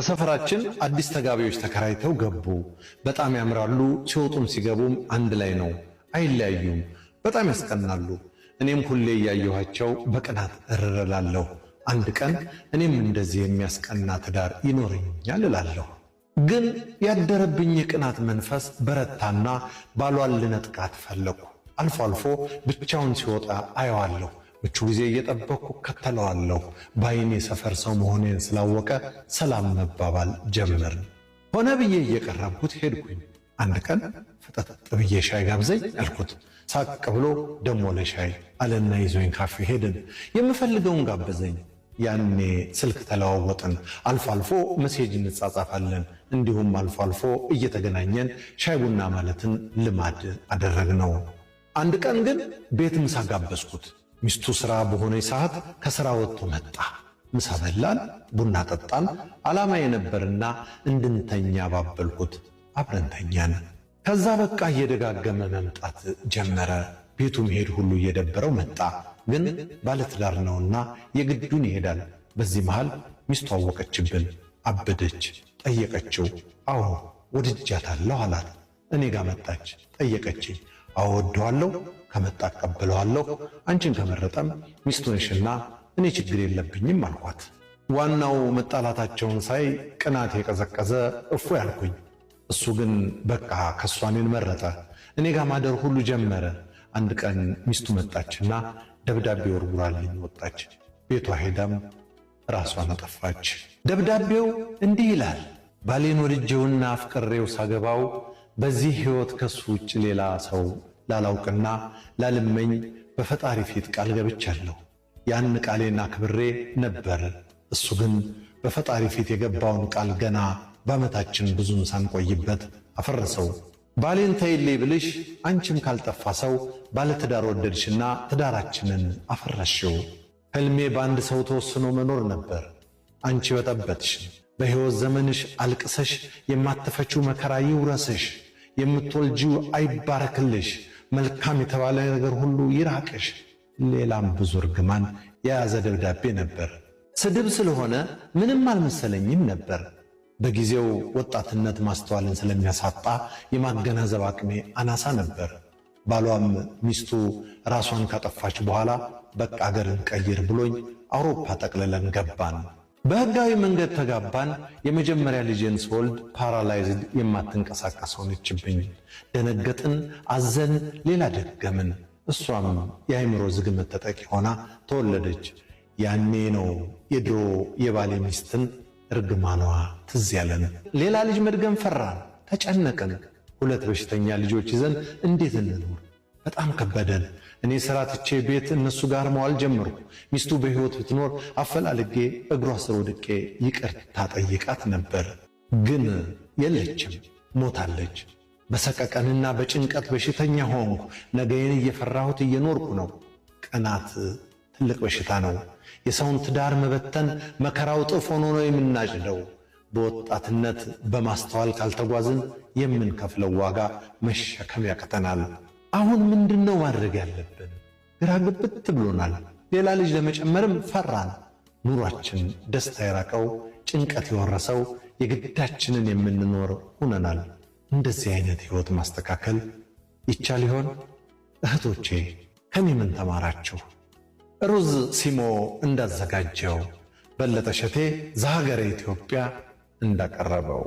በሰፈራችን አዲስ ተጋቢዎች ተከራይተው ገቡ። በጣም ያምራሉ። ሲወጡም ሲገቡም አንድ ላይ ነው፣ አይለያዩም። በጣም ያስቀናሉ። እኔም ሁሌ እያየኋቸው በቅናት እርር እላለሁ። አንድ ቀን እኔም እንደዚህ የሚያስቀና ትዳር ይኖረኛል እላለሁ። ግን ያደረብኝ የቅናት መንፈስ በረታና ባሏን ልነጥቃት ፈለኩ። አልፎ አልፎ ብቻውን ሲወጣ አየዋለሁ። ምቹ ጊዜ እየጠበቅኩ እከተለዋለሁ። በዓይኔ ሰፈር ሰው መሆኔን ስላወቀ ሰላም መባባል ጀመርን። ሆነ ብዬ እየቀረብኩት ሄድኩኝ። አንድ ቀን ፍጠጥ ብዬ ሻይ ጋብዘኝ አልኩት። ሳቅ ብሎ ደሞ ለሻይ አለና ይዞኝ ካፌ ሄድን። የምፈልገውን ጋበዘኝ። ያኔ ስልክ ተለዋወጥን። አልፎ አልፎ message እንጻጻፋለን። እንዲሁም አልፎ አልፎ እየተገናኘን ሻይ ቡና ማለትን ልማድ አደረግነው። አንድ ቀን ግን ቤት ምሳ ጋበዝኩት። ሚስቱ ስራ በሆነ ሰዓት ከስራ ወጥቶ መጣ። ምሳ በላን፣ ቡና ጠጣን። ዓላማ የነበርና እንድንተኛ ባበልኩት። አብረን ተኛን። ከዛ በቃ እየደጋገመ መምጣት ጀመረ። ቤቱ መሄድ ሁሉ እየደበረው መጣ። ግን ባለትዳር ነውና የግዱን ይሄዳል። በዚህ መሃል ሚስቱ አወቀችብን፣ አበደች። ጠየቀችው። አዎ ወድጃታለሁ አላት። እኔ ጋር መጣች፣ ጠየቀችኝ። አዎ ወደዋለሁ፣ ከመጣ እቀበለዋለሁ፣ አንቺን ከመረጠም ሚስቱ ነሽና እኔ ችግር የለብኝም አልኳት። ዋናው መጣላታቸውን ሳይ ቅናት የቀዘቀዘ እፎ ያልኩኝ። እሱ ግን በቃ ከሷ እኔን መረጠ። እኔ ጋር ማደር ሁሉ ጀመረ። አንድ ቀን ሚስቱ መጣችና ደብዳቤ ወርውራልኝ ወጣች። ቤቷ ሄዳም ራሷን አጠፋች። ደብዳቤው እንዲህ ይላል። ባሌን ወድጄውና አፍቅሬው ሳገባው በዚህ ሕይወት ከሱ ውጭ ሌላ ሰው ላላውቅና ላልመኝ በፈጣሪ ፊት ቃል ገብቻለሁ። ያን ቃሌን አክብሬ ነበር። እሱ ግን በፈጣሪ ፊት የገባውን ቃል ገና በዓመታችን ብዙም ሳንቆይበት አፈረሰው። ባሌን ተይልኝ ብልሽ አንቺም ካልጠፋ ሰው ባለትዳር ወደድሽና ትዳራችንን አፈረስሽው። ሕልሜ በአንድ ሰው ተወስኖ መኖር ነበር። አንቺ በጠበጥሽ። በሕይወት ዘመንሽ አልቅሰሽ የማትፈቺው መከራ ይውረስሽ። የምትወልጂው አይባረክልሽ። መልካም የተባለ ነገር ሁሉ ይራቅሽ። ሌላም ብዙ እርግማን የያዘ ደብዳቤ ነበር። ስድብ ስለሆነ ምንም አልመሰለኝም ነበር። በጊዜው ወጣትነት ማስተዋልን ስለሚያሳጣ የማገናዘብ አቅሜ አናሳ ነበር። ባሏም ሚስቱ ራሷን ካጠፋች በኋላ በቃ አገርን ቀይር ብሎኝ አውሮፓ ጠቅልለን ገባን። በሕጋዊ መንገድ ተጋባን። የመጀመሪያ ልጄን ስወልድ paralyzed የማትንቀሳቀስ ሆነችብኝ። ደነገጥን፣ አዘን፣ ሌላ ደገምን። እሷም የአእምሮ ዝግመት ተጠቂ ሆና ተወለደች። ያኔ ነው የድሮ የባሌ ሚስትን እርግማኗ ትዝ ያለን። ሌላ ልጅ መድገም ፈራን፣ ተጨነቅን። ሁለት በሽተኛ ልጆች ይዘን እንዴት እንኖር? በጣም ከበደን። እኔ ስራ ትቼ ቤት እነሱ ጋር መዋል ጀመርኩ። ሚስቱ በሕይወት ብትኖር አፈላልጌ እግሯ ስር ወድቄ ይቅርታ ጠይቃት ነበር። ግን የለችም፣ ሞታለች። በሰቀቀንና በጭንቀት በሽተኛ ሆንኩ። ነገዬን እየፈራሁት እየኖርኩ ነው። ቅናት ትልቅ በሽታ ነው። የሰውን ትዳር መበተን መከራው እጥፍ ሆኖ ነው የምናጭደው። በወጣትነት በማስተዋል ካልተጓዝን የምንከፍለው ዋጋ መሸከም ያቅተናል። አሁን ምንድነው ማድረግ ያለብን? ግራ ግብት ብሎናል። ሌላ ልጅ ለመጨመርም ፈራን። ኑሯችን ደስታ የራቀው ጭንቀት የወረሰው የግዳችንን የምንኖር ሆነናል። እንደዚህ አይነት ሕይወት ማስተካከል ይቻል ይሆን? እህቶቼ ከኔ ምን ተማራችሁ? ሩዝ ሲሞ እንዳዘጋጀው፣ በለጠ ሸቴ ዘሀገረ ኢትዮጵያ እንዳቀረበው።